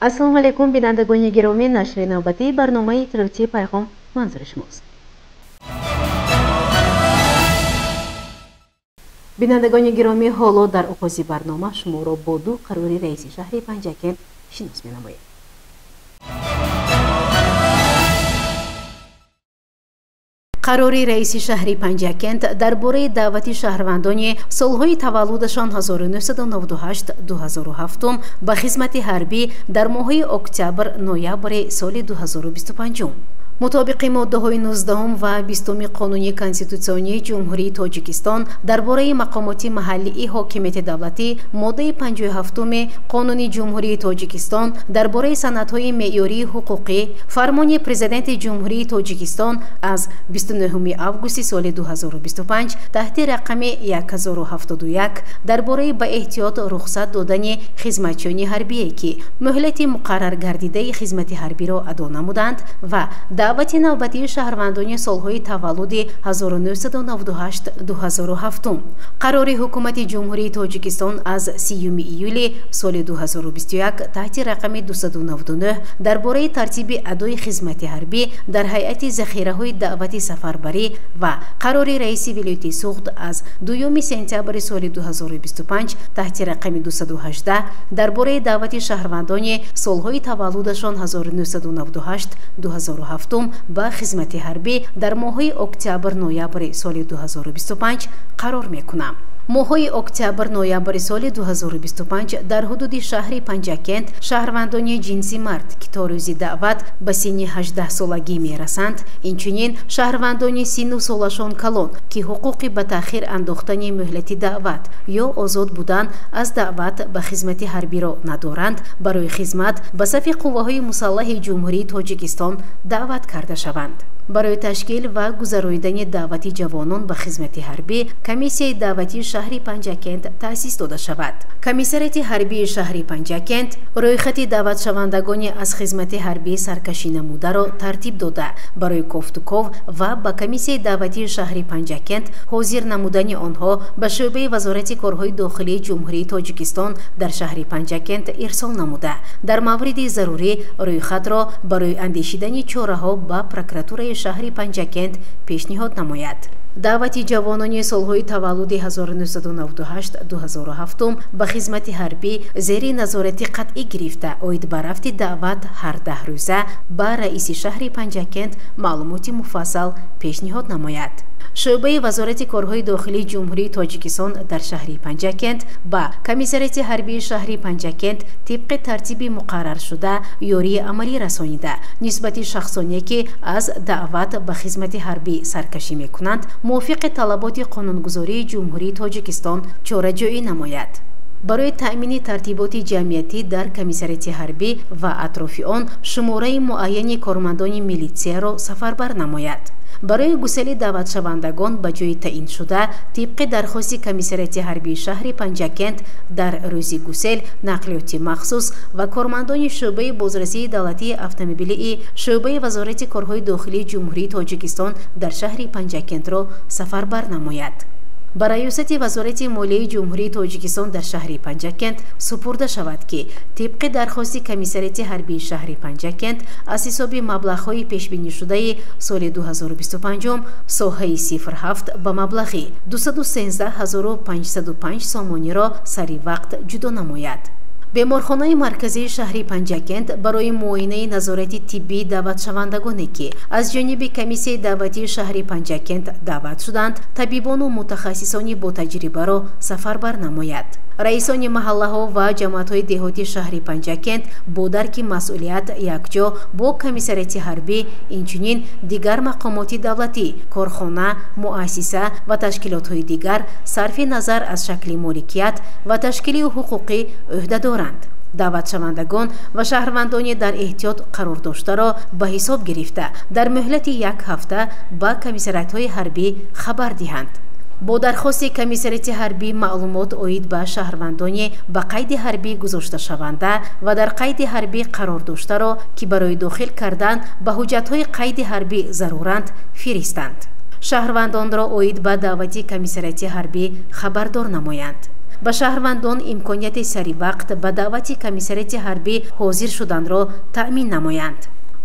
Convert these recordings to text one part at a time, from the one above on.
Ассалому алайкум, бинандагони гиромӣ, нашри навбатии барномаи иттилоотии Пайғом манзури шумост. Бинандагони гиромӣ, ҳоло дар оғози барнома шуморо бо ду қарори раиси шаҳри Панҷакент шинос менамоем. Қарори раиси шаҳри Панҷакент дар бораи даъвати шаҳрвандони солҳои таваллудашон 1998-2007 ба хизмати ҳарбӣ дар моҳҳои октябр-ноябри соли 2025. Мутобиқи моддаҳои 19 ва 20 Қонуни Конститутсионии Ҷумҳурии Тоҷикистон дар бораи мақомоти маҳаллии ҳокимияти давлатӣ, моддаи 57 Қонуни Ҷумҳурии Тоҷикистон дар бораи санадҳои меъёрии ҳуқуқӣ, фармони Президенти Ҷумҳурии Тоҷикистон аз 29 августи соли 2025 таҳти рақами 1071 дар бораи ба эҳтиёт рухсат додани хизматчиёни ҳарбие, ки муҳлати муқаррар гардидаи хизмати ҳарбиро адо намуданд, ва даъвати навбатии шаҳрвандони солҳои таваллуди 1998-2007, қарори Ҳукумати Ҷумҳурии Тоҷикистон аз 30 июли соли 2021 таҳти рақами 299 дар бораи тартиби адои хизмати ҳарбӣ дар ҳайати захираҳои даъвати сафарбарӣ ва қарори раиси вилояти Суғд аз 2 сентябри соли 2025 таҳти рақами 218 дар бораи даъвати шаҳрвандони солҳои таваллудашон 1998-2007 ба хизмати ҳарбӣ дар моҳҳои октябр-ноябри соли 2025 қарор мекунам. Моҳҳои октябр-ноябри соли 2025 дар ҳудуди шаҳри Панҷакент шаҳрвандони ҷинси мард, ки то рӯзи даъват ба синни 18-солагӣ мерасанд, инчунин шаҳрвандони синну солашон калон, ки ҳуқуқи ба таъхир андохтани муҳлати даъват ё озод будан аз даъват ба хизмати ҳарбиро надоранд, барои хизмат ба сафи қувваҳои мусаллаҳи Ҷумҳурии Тоҷикистон даъват карда шаванд. Барои ташкил ва гузаронидани даъвати ҷавонон ба хизмати ҳарбӣ комиссияи даъватии шаҳри Панҷакент таъсис дода шавад. Комиссариати ҳарбии шаҳри Панҷакент рӯйхати даъватшавандагони аз хизмати ҳарбӣ саркашӣ намударо тартиб дода, барои кофтуков ва ба комиссияи даъватии шаҳри Панҷакент ҳозир намудани онҳо ба шӯъбаи Вазорати корҳои дохилии Ҷумҳурии Тоҷикистон дар шаҳри Панҷакент ирсол намуда, дар мавриди зарурӣ рӯйхатро барои андешидани чораҳо ба прокуратураи шаҳри Панҷакент пешниҳод намояд. Даъвати ҷавонони солҳои таваллуди 1998-2007 ба хизмати ҳарбӣ зери назорати қатъӣ гирифта, оид ба рафти даъват ҳар 10 рӯза ба раиси шаҳри Панҷакент маълумоти муфассал пешниҳод намояд. Шӯъбаи Вазорати корҳои дохилии Ҷумҳурии Тоҷикистон дар шаҳри Панҷакент ба комиссариати ҳарбии шаҳри Панҷакент тибқи тартиби муқарраршуда ёрии амалӣ расонида, нисбати шахсоне, ки аз даъват ба хизмати ҳарбӣ саркашӣ мекунанд, мувофиқи талаботи қонунгузории Ҷумҳурии Тоҷикистон чораҷӯӣ намояд. Барои таъмини тартиботи ҷамъиятӣ дар комиссариати ҳарбӣ ва атрофи он шумораи муайяни кормандони милитсияро сафарбар намояд. Барои гусели даъватшавандагон ба ҷои таъиншуда тибқи дархости комиссариати ҳарбии шаҳри Панҷакент дар рӯзи гусел нақлиёти махсус ва кормандони шӯъбаи бозрасии давлатии автомобилии шӯъбаи Вазорати корҳои дохилии Ҷумҳурии Тоҷикистон дар шаҳри Панҷакентро сафарбар намояд. Ба раёсати Вазорати молияи Ҷумҳурии Тоҷикистон дар шаҳри Панҷакент супурда шавад, ки тибқи дархости комиссариати ҳарбии шаҳри Панҷакент аз ҳисоби маблағҳои пешбинишудаи соли 2025 соҳаи 07 ба маблағи 213 505 сомониро сари вақт ҷудо намояд. Беморхонаи марказии шаҳри Панҷакент барои муоинаи назорати тиббии даъватшавандагоне, ки аз ҷониби комиссияи даъватии шаҳри Панҷакент даъват шуданд, табибону мутахассисони ботаҷрибаро сафарбар намояд. Раисони маҳаллаҳо ва ҷамоатҳои деҳоти шаҳри Панҷакент бо дарки масъулият якҷо бо комиссариати ҳарбӣ, инчунин дигар мақомоти давлатӣ, корхона, муассиса ва ташкилотҳои дигар сарфи назар аз шакли моликият ва ташкили ҳуқуқӣ ӯҳда доранд. Даъватшавандагон ва шаҳрвандони дар эҳтиёт қарор доштаро ба ҳисоб гирифта, дар муҳлати як ҳафта ба комиссариатҳои ҳарбӣ хабар диҳанд. Бо дархости комиссариати ҳарбӣ маълумот оид ба шаҳрвандони ба қайди ҳарбӣ гузошташаванда ва дар қайди ҳарбӣ қарор доштаро, ки барои дохил кардан ба ҳуҷҷатҳои қайди ҳарбӣ заруранд, фиристанд. Шаҳрвандонро оид ба даъвати комиссариати ҳарбӣ хабардор намоянд. Ба шаҳрвандон имконияти саривақт ба даъвати комиссариати ҳарбӣ ҳозир шуданро таъмин намоянд.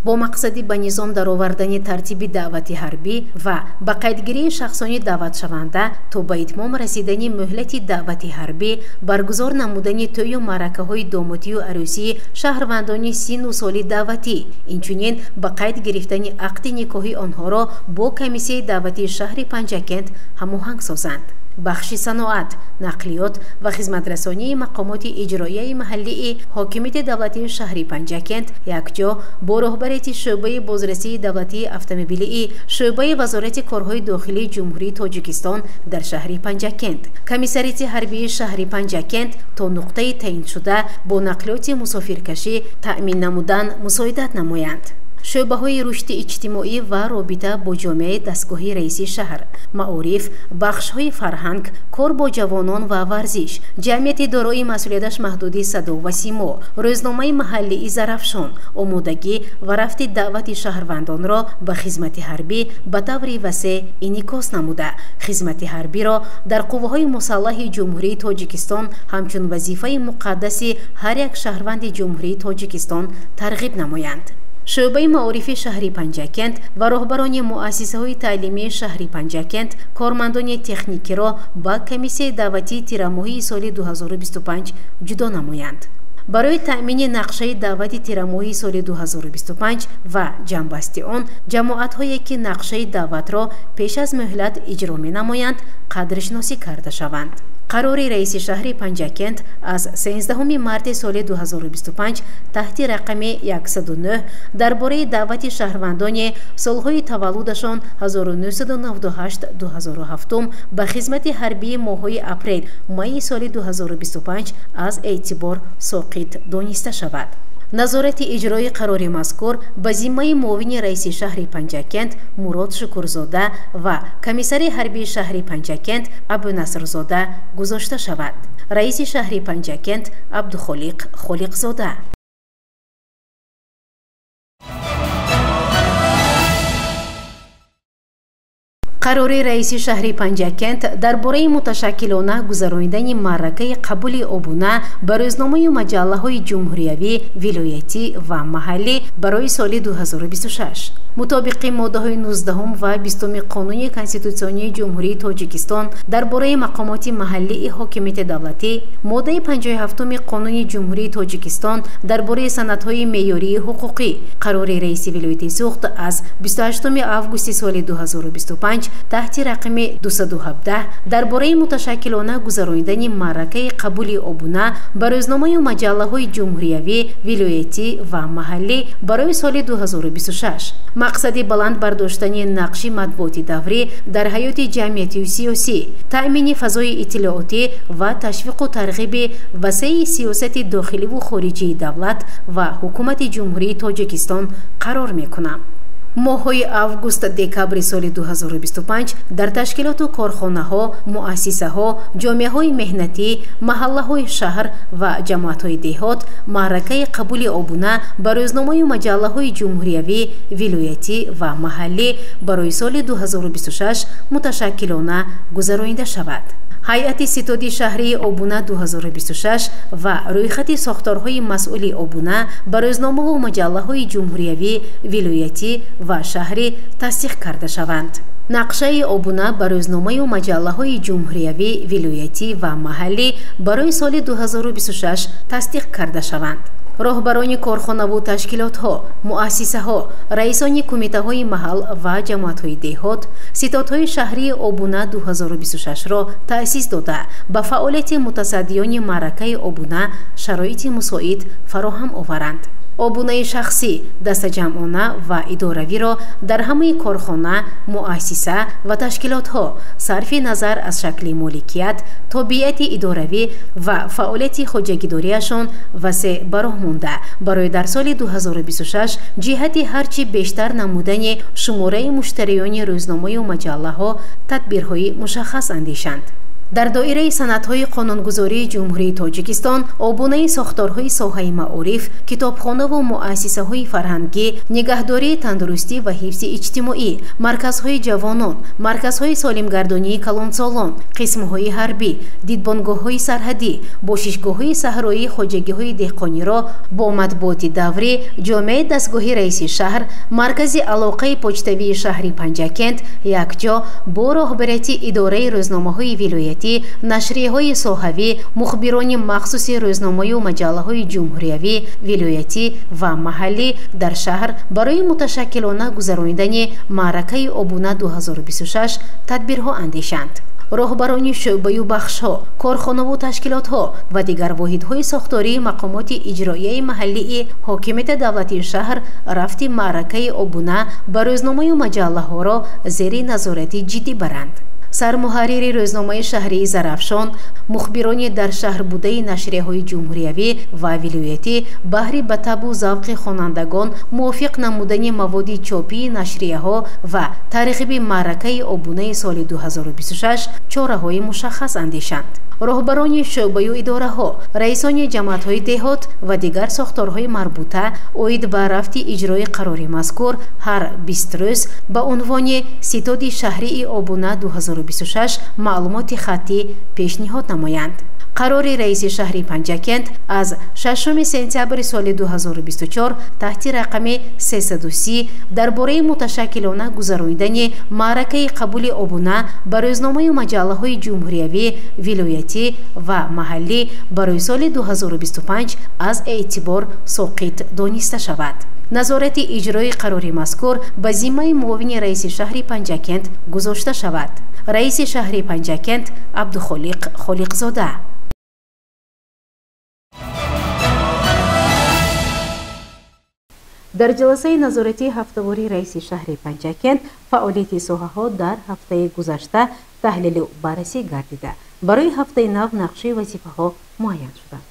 Бо мақсади ба низом даровардани тартиби даъвати ҳарбӣ ва ба қайдгирии шахсони даъватшаванда то ба итмом расидани муҳлати даъвати ҳарбӣ, баргузор намудани тӯю маъракаҳои домотию арӯсии шаҳрвандони синну соли даъватӣ, инчунин ба қайд гирифтани ақди никоҳи онҳоро бо комиссияи даъватии шаҳри Панҷакент ҳамоҳанг созанд. Бахши саноат, нақлиёт ва хизматрасонии мақомоти иҷроияи маҳаллии ҳокимияти давлатии шаҳри Панҷакент якҷо бо роҳбарияти шӯъбаи бозрасии давлатии автомобилии шӯъбаи Вазорати корҳои дохилии Ҷумҳурии Тоҷикистон дар шаҳри Панҷакент, комиссариати ҳарбии шаҳри Панҷакент то нуқтаи таъиншуда бо нақлиёти мусофиркашӣ таъмин намудан мусоидат намоянд. Шӯъбаҳои рушди иҷтимоӣ ва робита бо ҷомеаи дастгоҳи раиси шаҳр, маориф, бахшҳои фарҳанг, кор бо ҷавонон ва варзиш, ҷамъияти дорои масъулияташ маҳдуди «Садо ва симо», рӯзномаи маҳаллии «Зарафшон» омодагӣ ва рафти даъвати шаҳрвандонро ба хизмати ҳарбӣ ба таври васеъ инъикос намуда, хизмати ҳарбиро дар қувваҳои мусаллаҳи Ҷумҳурии Тоҷикистон ҳамчун вазифаи муқаддаси ҳар як шаҳрванди Ҷумҳурии Тоҷикистон тарғиб намоянд. Шӯъбаи маорифи шаҳри Панҷакент ва роҳбарони муассисаҳои таълимии шаҳри Панҷакент кормандони техникиро ба комиссияи даъватии тирамоҳии соли 2025 ҷудо намоянд. Барои таъмини нақшаи даъвати тирамоҳии соли 2025 ва ҷамъбасти он, ҷамоатҳое ки нақшаи даъватро пеш аз муҳлат иҷро менамоянд, қадршиносӣ карда шаванд. Қарори раиси шаҳри Панҷакент аз 13 марти соли 2025 таҳти рақами 109 дар бораи даъвати шаҳрвандони солҳои таваллудашон 1998-2007 ба хизмати ҳарбии моҳҳои апрел майи соли 2025 аз эътибор соқит дониста шавад. Назорати иҷрои қарори мазкур ба зиммаи муовини раиси шаҳри Панҷакент Мурод Шукурзода ва комиссари ҳарбии шаҳри Панҷакент Абунасрзода гузошта шавад. Раиси шаҳри Панҷакент Абдухолиқ Холиқзода. Қарори раиси шаҳри Панҷакент дар бораи муташаккилона гузаронидани маъракаи қабули обуна ба рӯзномаю маҷаллаҳои ҷумҳуриявӣ, вилоятӣ ва маҳаллӣ барои соли 2026. Мутобиқи моддаҳои 19 ва 20 Қонуни Конститутсионии Ҷумҳурии Тоҷикистон дар бораи мақомоти маҳаллии ҳокимияти давлатӣ, моддаи 57 Қонуни Ҷумҳурии Тоҷикистон дар бораи санадҳои меъёрии ҳуқуқӣ, қарори раиси вилояти Суғд аз 28 августи соли 2025 таҳти рақами 217 дар бораи муташаккилона гузаронидани маъракаи қабули обуна ба рӯзномаю маҷаллаҳои ҷумҳуриявӣ, вилоятӣ ва маҳаллӣ барои соли 2026. Мақсади баланд бардоштани нақши матбуоти даврӣ дар ҳаёти ҷамъиятию сиёсӣ, таъмини фазои иттилоотӣ ва ташвиқу тарғиби васеи сиёсати дохиливу хориҷии давлат ва ҳукумати Ҷумҳурии Тоҷикистон қарор мекунам. Моҳҳои август декабри соли 2025 дар ташкилоту корхонаҳо, муассисаҳо, ҷомеаҳои меҳнатӣ, маҳаллаҳои шаҳр ва ҷамоатҳои деҳот маъракаи қабули обуна ба рӯзномаю маҷаллаҳои ҷумҳуриявӣ, вилоятӣ ва маҳаллӣ барои соли 2026 муташаккилона гузаронида шавад. Ҳайати ситоди шаҳрии обуна 2026 ва рӯйхати сохторҳои масъули обуна ба рӯзномаву маҷаллаҳои ҷумҳуриявӣ, вилоятӣ ва шаҳрӣ тасдиқ карда шаванд. Нақшаи обуна ба рӯзномаю маҷаллаҳои ҷумҳуриявӣ, вилоятӣ ва маҳаллӣ барои соли 2026 тасдиқ карда шаванд. Роҳбарони корхонаву ташкилотҳо, муассисаҳо, раисони кумитаҳои маҳал ва ҷамоатҳои деҳот ситодҳои шаҳрии обуна 2026-ро таъсис дода, ба фаъолияти мутасаддиёни маъракаи обуна шароити мусоид фароҳам оваранд. Обунаи шахсӣ, дастаҷамъона ва идоравиро дар ҳамаи корхона, муассиса ва ташкилотҳо сарфи назар аз шакли моликият, тобиати идоравӣ ва фаъолияти хоҷагидориашон васеъ ба роҳ монда, барои дар соли 2026 ҷиҳати ҳарчи бештар намудани шумораи муштариёни рӯзномаю маҷаллаҳо тадбирҳои мушаххас андешанд. Дар доираи санадҳои қонунгузории Ҷумҳурии Тоҷикистон обунаи сохторҳои соҳаи маориф, китобхонаву муассисаҳои фарҳангӣ, нигаҳдории тандурустӣ ва ҳифзи иҷтимоӣ, марказҳои ҷавонон, марказҳои солимгардонии калонсолон, қисмҳои ҳарбӣ, дидбонгоҳҳои сарҳадӣ, бошишгоҳҳои саҳроии хоҷагиҳои деҳқониро бо матбуоти даврӣ, ҷомеаи дастгоҳи раиси шаҳр, маркази алоқаи почтавии шаҳри Панҷакент якҷо бо роҳбарияти идораи рӯзномаҳои вилоятӣ, нашрияҳои соҳавӣ, мухбирони махсуси рӯзномаю маҷаллаҳои ҷумҳуриявӣ, вилоятӣ ва маҳаллӣ дар шаҳр барои муташаккилона гузаронидани маъракаи обуна 2026 тадбирҳо андешанд. Роҳбарони шӯъбаю бахшҳо, корхонаву ташкилотҳо ва дигар воҳидҳои сохтории мақомоти иҷроияи маҳаллии ҳокимияти давлатии шаҳр рафти маъракаи обуна ба рӯзномаю маҷаллаҳоро зери назорати ҷиддӣ баранд. Сармуҳаррири рӯзномаи шаҳрии Зарафшон, мухбирони дар шаҳр будаи нашрияҳои ҷумҳуриявӣ ва вилоятӣ баҳри ба табу завқи хонандагон мувофиқ намудани маводи чопии нашрияҳо ва тарғиби маъракаи обунаи соли 2026 чораҳои мушаххас андешанд. Роҳбарони шӯъбаю идораҳо, раисони ҷамоатҳои деҳот ва дигар сохторҳои марбута оид ба рафти иҷрои қарори мазкур ҳар 20 рӯз ба унвони ситоди шаҳрии обуна 2026 маълумоти хаттӣ пешниҳод намоянд. Қарори раиси шаҳри Панҷакент аз 6 сентябри соли 2024 таҳти рақами 330 дар бораи муташаккилона гузаронидани маъракаи қабули обуна ба рӯзномаю маҷаллаҳои ҷумҳуриявӣ, вилоятӣ ва маҳаллӣ барои соли 2025 аз эътибор соқит дониста шавад. Назорати иҷрои қарори мазкур ба зиммаи муовини раиси шаҳри Панҷакент гузошта шавад. Раиси шаҳри Панҷакент Абдухолиқ Холиқзода. Дар ҷаласаи назоратии ҳафтавории раиси шаҳри Панҷакент фаъолияти соҳаҳо дар ҳафтаи гузашта таҳлилу баррасӣ гардида, барои ҳафтаи нав нақшаи вазифаҳо муайян шуданд.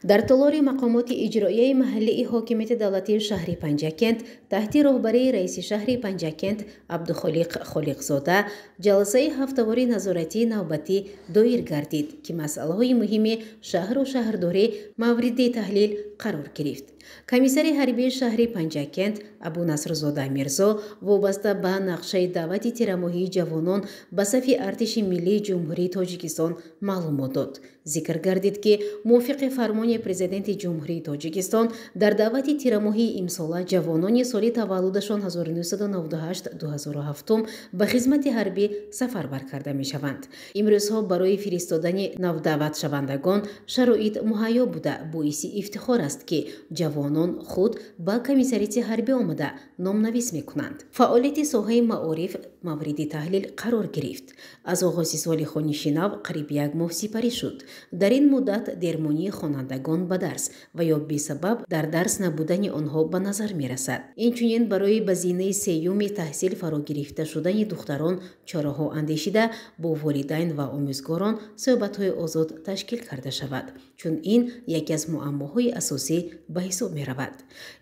Дар толори мақомоти иҷроияи маҳаллии ҳокимияти давлатии шаҳри Панҷакент таҳти роҳбарии раиси шаҳри Панҷакент Абдухолиқ Холиқзода ҷаласаи ҳафтавории назоратии навбатӣ доир гардид, ки масъалаҳои муҳими шаҳру шаҳрдорӣ мавриди таҳлил қарор гирифт. Комиссари ҳарбии шаҳри Панҷакент Абунасрзода Мирзо вобаста ба нақшаи даъвати тирамоҳии ҷавонон ба сафи артиши миллии Ҷумҳурии Тоҷикистон маълумот дод. Зикр гардид, ки мувофиқи фармони Президенти Ҷумҳурии Тоҷикистон дар даъвати тирамоҳии имсола ҷавонони соли таваллудашон 1998-2007 ба хизмати ҳарбӣ сафарбар карда мешаванд. Имрӯзҳо барои фиристодани навдаъватшавандагон шароит муҳайё буда, боиси ифтихор аст, ки ҷавонон худ ба комиссариати ҳарбӣ омада номнавис мекунанд. Фаъолияти соҳаи маориф мавриди таҳлил қарор гирифт. Аз оғози соли хониши нав қариб як моҳ сипарӣ шуд. Дар ин муддат дермонии хонандагон ба дарс ва ё бесабаб дар дарс набудани онҳо ба назар мерасад. Инчунин барои ба зинаи сеюми таҳсил фаро гирифта шудани духтарон чораҳо андешида бо волидайн ва омӯзгорон суҳбатҳои озод ташкил карда шавад, чун ин яке аз муаммоҳои асосӣ ба ҳисоб меравад.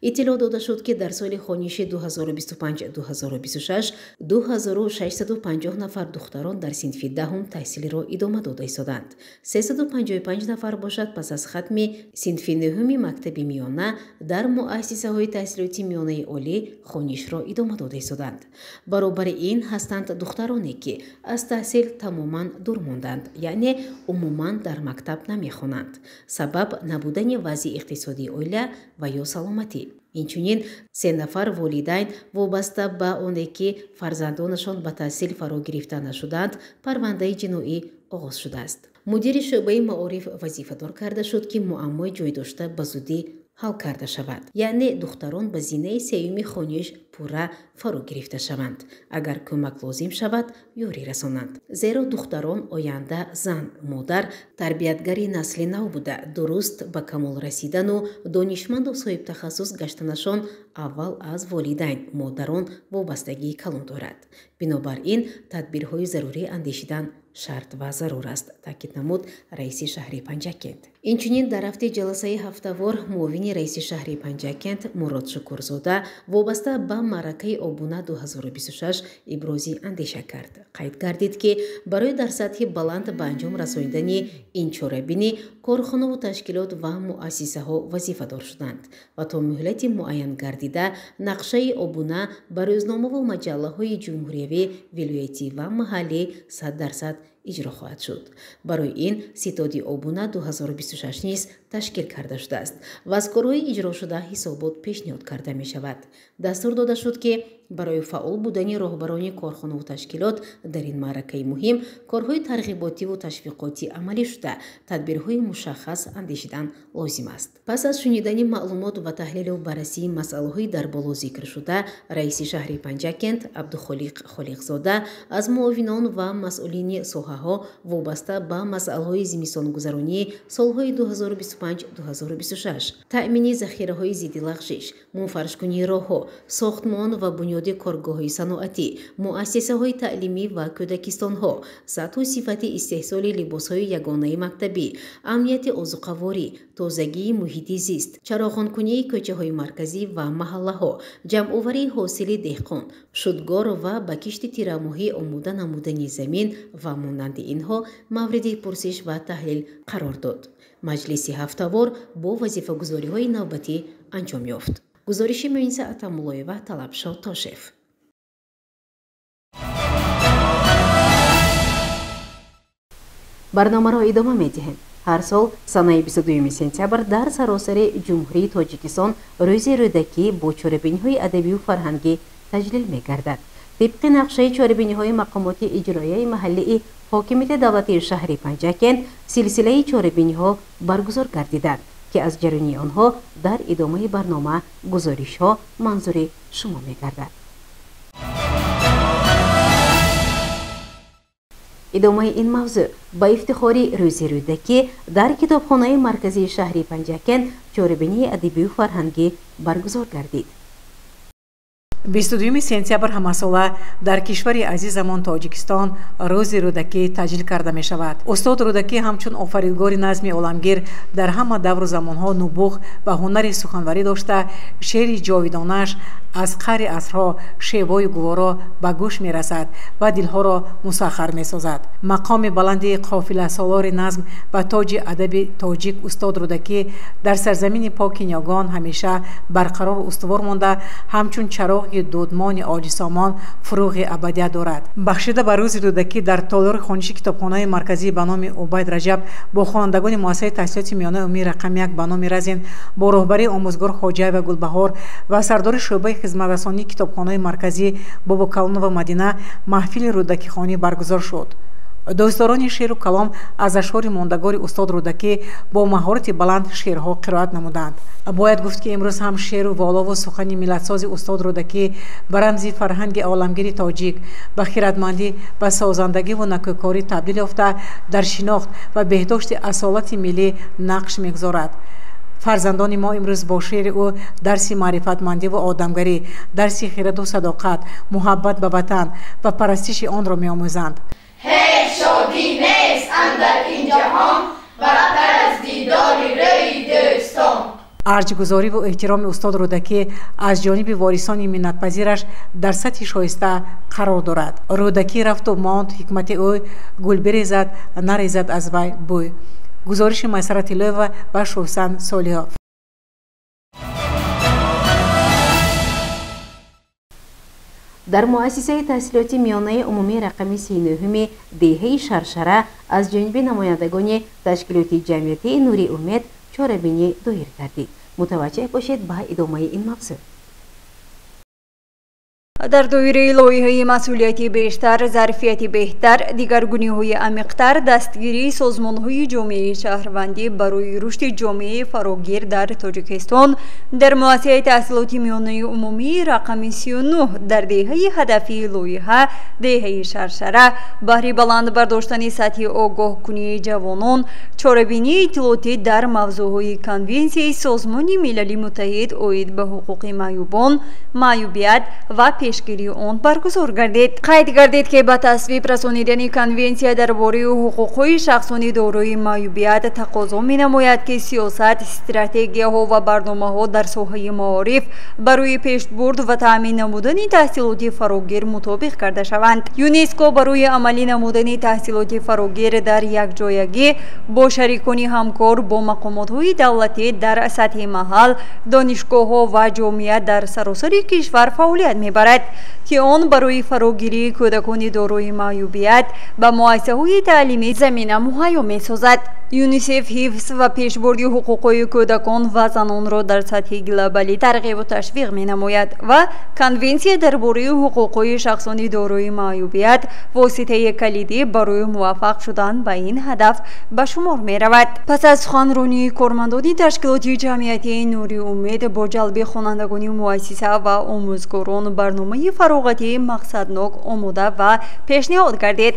Иттилоъ дода шуд, ки дар соли хониши 2025-2026 2650 нафар духтарон дар синфи даҳум таҳсилро идома дода истоданд. 355 нафар бошад пас аз хатми синфи нӯҳуми мактаби миёна дар муассисаҳои таҳсилоти миёнаи олӣ хонишро идома дода истоданд. Баробари ин ҳастанд духтароне, ки аз таҳсил тамоман дур монданд, яъне умуман дар мактаб намехонанд. Сабаб набудани вазъи иқтисодии оила ва ё саломатӣ. Инчунин 3 нафар волидайн вобаста ба оне, ки фарзандонашон ба таҳсил фаро гирифта нашуданд, парвандаи ҷиноӣ оғоз шудааст. Мудири шӯъбаи маориф вазифадор карда шуд, ки муаммои ҷой дошта ба зудӣ ҳал карда шавад, яъне духтарон ба зинаи сеюми хониш пурра фаро гирифта шаванд. Агар кӯмак лозим шавад, ёрӣ расонанд. Зеро духтарон оянда зан, модар, тарбиятгари насли нав буда, дуруст ба камол расидану донишманду соҳибтахассус гаштанашон аввал аз волидайн, модарон вобастагии калон дорад. Бинобар ин тадбирҳои зарурӣ андешидан шарт ва зарур аст, таъкид намуд раиси шаҳри Панҷакент. Инчунин дар рафти ҷаласаи ҳафтавор муовини раиси шаҳри Панҷакент Мурод Шукурзода вобаста ба маъракаи обуна 2026 ибрози андеша кард. Қайд гардид, ки барои дар сатҳи баланд ба анҷом расонидани ин чорабинӣ корхонаву ташкилот ва муассисаҳо вазифадор шуданд ва то муҳлати муайян гардида нақшаи обуна ба рӯзномаву маҷаллаҳои ҷумҳуриявӣ, вилоятӣ ва маҳаллӣ 100% иҷро хоҳад шуд. Барои ин ситоди обуна 2026 низ ташкил карда шудааст ва аз корҳои иҷрошуда ҳисобот пешниҳод карда мешавад. Дастур дода шуд, ки барои фаъол будани роҳбарони корхонаву ташкилот дар ин маъракаи муҳим корҳои тарғиботиву ташвиқотӣ амалӣ шуда, тадбирҳои мушаххас андешидан лозим аст. Пас аз шунидани маълумот ва таҳлилу баррасии масъалаҳои дар боло зикршуда, раиси шаҳри Панҷакент Абдухолиқ Холиқзода аз муовинон ва масъулини соҳаҳо вобаста ба масъалаҳои зимистонгузаронии солҳои 2025-2026, таъмини захираҳои зидди лағжиш, мунфаршкунии роҳҳо, сохтмон ва бунёди коргоҳҳои саноатӣ, муассисаҳои таълимӣ ва кӯдакистонҳо, сатҳу сифати истеҳсоли либосҳои ягонаи мактабӣ, амнияти озуқаворӣ, тозагии муҳити зист, чароғонкунии кӯчаҳои марказӣ ва маҳаллаҳо, ҷамъоварии ҳосили деҳқон, шудгор ва ба кишти тирамоҳӣ омода намудани замин ва монанди инҳо мавриди пурсиш ва таҳлил қарор дод. Маҷлиси ҳафтавор бо вазифагузориҳои навбатӣ анҷом ёфт. Гузориши Муиниса Атамуллоева, Талабшо Тошев. Барномаро идома медиҳем. Ҳар сол санаи 22 сентябр дар саросари Ҷумҳурии Тоҷикистон рӯзи Рӯдакӣ бо чорабиниҳои адабию фарҳангӣ таҷлил мегардад. Тибқи нақшаи чорабиниҳои мақомоти иҷроияи маҳаллии ҳокимияти давлатии шаҳри Панҷакент силсилаи чорабиниҳо баргузор гардиданд, ки аз ҷараёни онҳо дар идомаи барнома гузоришҳо манзури шумо мегардад. Идомаи ин мавзӯъ ба ифтихори рӯзи Рӯдакӣ дар китобхонаи марказии шаҳри Панҷакент чорабинии адабию фарҳангӣ баргузор гардид. 22 сентябр ҳамасола дар кишвари азизамон Тоҷикистон рӯзи Рӯдакӣ таҷлил карда мешавад. Устод Рӯдакӣ ҳамчун офаридгори назми оламгир дар ҳама давру замонҳо нубуғ ва ҳунари суханварӣ дошта, шеъри ҷовидонаш аз қаъри асрҳо шевою гуворо ба гӯш мерасад ва дилҳоро мусаххар месозад. Мақоми баланди қофиласолори назм ва тоҷи адаби тоҷик устод Рӯдакӣ дар сарзамини поки ниёгон ҳамеша барқарору устувор монда, ҳамчун чароғи дудмони оҷисомон фурӯғи абадият дорад. Бахшида ба рӯзи Рӯдакӣ дар толори хониши китобхонаи марказӣ ба номи Убайд Раҷаб бо хонандагони муассисаи таҳсилоти миёнаи умумии рақами 1 ба номи Разин бо роҳбарии омӯзгор Хоҷаева Гулбаҳор ва сардори шӯъбаи хизматрасонии китобхонаи марказӣ Бобокалонова Мадина маҳфили рӯдакихонӣ баргузор шуд. Дӯстдорони шеъру калом аз ашъори мондагори устод Рӯдакӣ бо маҳорати баланд шеърҳо қироат намуданд. Бояд гуфт, ки имрӯз ҳам шеъру волову сухани миллатсози устод Рӯдакӣ ба рамзи фарҳанги оламгири тоҷик, ба хиратмандӣ, ба созандагиву накӯкорӣ табдил ёфта, дар шинохт ва беҳдошти асолати миллӣ нақш мегузорад. Фарзандони мо имрӯз бо шеъри ӯ дарси маърифатмандиву одамгарӣ, дарси хираду садоқат, муҳаббат ба ватан ва парастиши онро меомӯзанд. Ҳеҷ шодӣ нест андар ин ҷаҳон, бартар аз дидори рӯи дӯстон. Арҷгузориву эҳтироми устод Рӯдакӣ аз ҷониби ворисони миннатпазираш дар сатҳи шоиста қарор дорад. Рӯдакӣ рафту монд ҳикмати ӯ, гул бирезад, нарезад аз вай бӯй. Гузориши Майсара Тиллоева ва Шӯҳсан Солиҳов. Дар муассисаи таҳсилоти миёнаи умумии рақами 39-уми деҳаи Шаршара аз ҷониби намояндагони ташкилоти ҷамъиятии Нури Умед чорабинӣ доир гардид. Мутаваҷҷеҳ бошед ба идомаи ин мавзӯъ. Дар доираи лоиҳаи масъулияти бештар, зарфияти беҳтар, дигаргуниҳои амиқтар, дастгирии созмонҳои ҷомеаи шаҳрвандӣ барои рушди ҷомеаи фарогир дар Тоҷикистон дар муассисаи таҳсилоти миёнаи умумии рақами 39 дар деҳаи ҳадафии лоиҳа деҳаи Шаршара баҳри баланд бардоштани сатҳи огоҳкунии ҷавонон чорабинии иттилоотӣ дар мавзӯъҳои Конвенсияи Созмони Милали Муттаҳид оид ба ҳуқуқи маъюбон, маъюбият ва пешгирии он баргузор гардид. Қайд гардид, ки ба тасвиб расонидани конвенсия дар бораи ҳуқуқҳои шахсони дорои маъюбият тақозо менамояд, ки сиёсат, стратегияҳо ва барномаҳо дар соҳаи маориф барои пешбурд ва таъмин намудани таҳсилоти фарогир мутобиқ карда шаванд. ЮНЕСКО барои амалӣ намудани таҳсилоти фарогир дар якҷоягӣ бо шарикони ҳамкор, бо мақомотҳои давлатӣ дар сатҳи маҳал, донишгоҳҳо ва ҷомеа дар саросари кишвар фаъолият мебарад, ки он барои фарогирии кӯдакони дорои маъюбият ба муассисаҳои таълимӣ замина муҳайё месозад. ЮНИСЕФ ҳифз ва пешбурди ҳуқуқҳои кӯдакон ва занонро дар сатҳи глобалӣ тарғибу ташвиқ менамояд ва конвенсия дар бораи ҳуқуқҳои шахсони дорои маъюбият воситаи калидӣ барои муваффақ шудан ба ин ҳадаф ба шумор меравад. Пас аз суханронии кормандони ташкилоти ҷамъиятии Нури Умед бо ҷалби хонандагони муассиса ва омӯзгорон барномаи фароғатии мақсаднок омода ва пешниҳод гардид.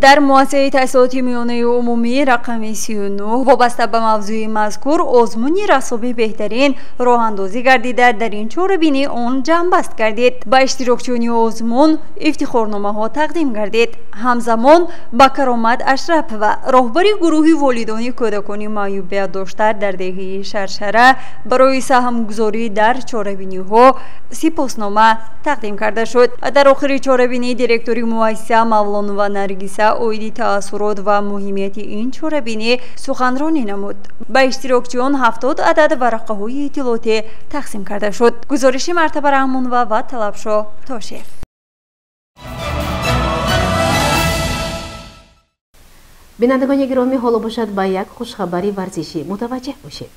Дар муассисаи таҳсилоти миёнаи умумӣ рақами 39 вобаста ба мавзӯи мазкур озмуни расоби беҳтарин роҳандозӣ гардида, дар ин чорабинӣ он ҷамъбаст гардид. Ба иштирокчиёни озмун ифтихорномаҳо тақдим гардид. Ҳамзамон ба Каромат Ашрапова, роҳбари гурӯҳи волидони кӯдакони маъюбият дошта дар деҳаи Шаршара, барои саҳмгузорӣ дар чорабиниҳо сипоснома тақдим карда шуд. Дар охири чорабинӣ директори муассиса Мавлонова Наргиса оиди таассурот ва муҳимияти ин чорабинӣ суханронӣ намуд. Ба иштирокчиён 70 адад варақаҳои иттилоотӣ тақсим карда шуд. Гузориши Мартаба Раҳмонова ва Талабшо Тошев. Бинандагони гиромӣ, ҳоло бошад ба як хушхабари варзишӣ мутаваҷҷеҳ бошед.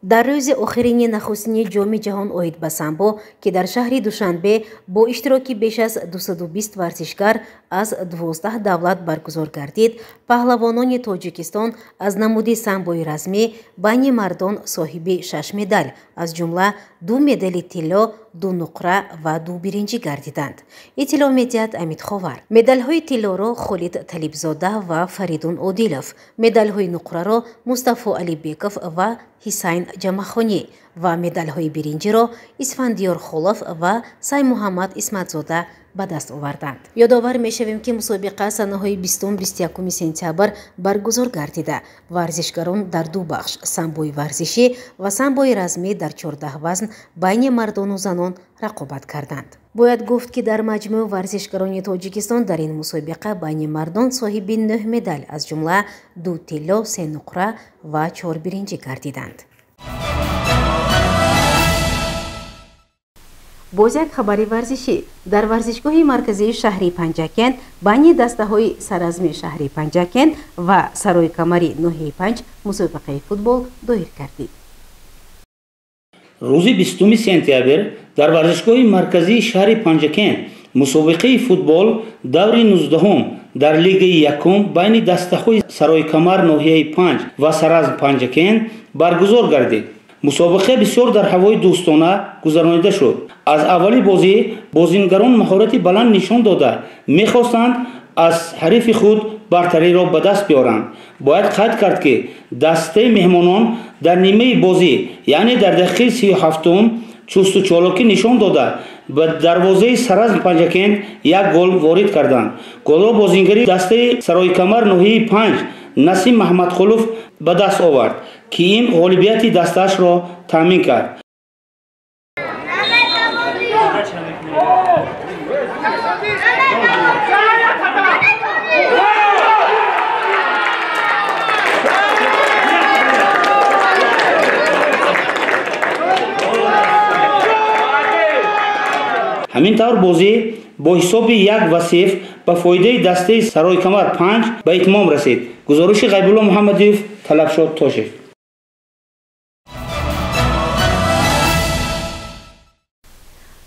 Дар рӯзи охирини нахустини Ҷоми ҷаҳон оид ба самбо, ки дар шаҳри Душанбе бо иштироки беш аз 220 варзишгар аз 12 давлат баргузор гардид, паҳлавонони Тоҷикистон аз намуди самбои размӣ байни мардон соҳиби 6 медал, аз ҷумла 2 медали тилло, 2 нуқра ва 2 биринҷӣ гардиданд. Иттилоъ медиҳад Амид Ховар. Медалҳои тиллоро Холид Талибзода ва Фаридун Одилов, медалҳои нуқраро Мустафо Алибеков ва Ҳисайн Ҷамахонӣ ва медалҳои биринҷиро Исфандиёр Холов ва Саймуҳаммад Исматзода ба даст оварданд. Ёдовар мешавем, ки мусобиқа санаҳои 20-21 сентябр баргузор гардида, варзишгарон дар ду бахш самбои варзишӣ ва самбои размӣ дар 14 вазн байни мардону занон рақобат карданд. Бояд гуфт, ки дар маҷмӯъ варзишгарони Тоҷикистон дар ин мусобиқа байни мардон соҳиби 9 медал, аз ҷумла 2 тилло, 3 нуқра ва 4 биринҷӣ гардиданд. Боз як хабари варзишӣ. Дар варзишгоҳи марказии шаҳри Панҷакент байни дастаҳои саразми шаҳри Панҷакент ва Сарои Камари ноҳияи Панҷ мусобиқаи футбол доир гардид. Рӯзи 20 сентябр дар варзишгоҳи марказии шаҳри Панҷакент мусобиқаи футбол даври 19 дар лигаи якум байни дастаҳои Сарои Камар ноҳияи Панҷ ва Саразм Панҷакент баргузор гардид. Мусобиқа бисёр дар ҳавои дӯстона гузаронида шуд. Аз аввали бозӣ бозингарон маҳорати баланд нишон дода мехостанд аз ҳарифи худ бартариро ба даст биёранд. Бояд қайд кард, ки дастаи меҳмонон дар нимаи бозӣ, яъне дар дақиқаи 37-ум чусту чолокӣ нишон дода ба дарвозаи Саразм Панҷакент як гол ворид карданд. Голро бозингари дастаи Сарои Камар ноҳияи Панҷ Насим Маҳмадқулов ба даст овард, ки ин ғолибияти дастаашро таъмин кард. Ҳамин тавр бозӣ бо ҳисоби 1-0 ба фоидаи дастаи Саройкамар 5 ба итмом расид. Гузориши Ғайбулло Муҳаммадиев, Талабшод Тошев.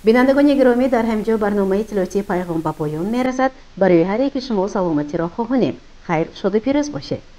Бинандагони гиромӣ, дар ҳамин ҷо барномаи иттилоотии Пайғом ба поён мерасад. Барои ҳар яки шумо саломатиро хоҳонем. Хайр, шоду пирӯз бошед.